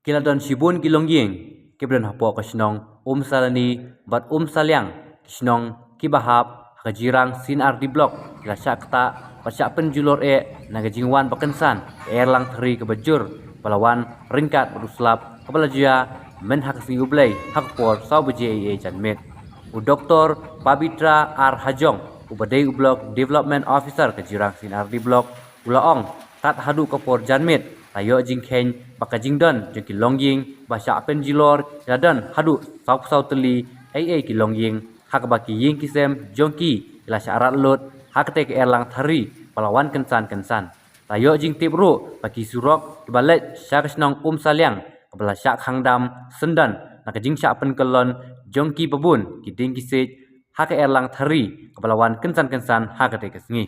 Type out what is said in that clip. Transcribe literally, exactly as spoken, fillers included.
Ki la don shibun ki longïing kiba don hapoh ka shnong Umsalani bad Umsaliang, ki shnong kiba hap ha ka Jirang C and RD Block, ki la shah ktah bad shah pynjulor eh na ka jingwan ba kynsan ka erlang thari kaba jur, ba la wan ryngkat bad u slap kaba la jia mynha ka sngi U Blei ha ka por saw baje eiei janmiet. U Doktor Pabitra R Hajong, uba dei u Block Development Officer ka Jirang C and RD Block, u la ong, tad haduh ka por janmiet la ïoh jingkheiñ ba ka jingdon jong ki longïing ba shah pynjulor ki la don haduh sawphew saw tylli eiei ki longïing, ha kaba ki ïing ki sem jong ki ki la shah rat lut ha katei ka erlang thari ba la wan kynsan kynsan. La ïoh jingtip ruh ba ki surok kiba leit sha ka shnong Umsaliang kaba la shah khang dam syndon na ka jingshah pynkyllon jong ki babun ki dieng ki siej ha ka erlang thari kaba la wan kynsan kynsan ha katei ka sngi.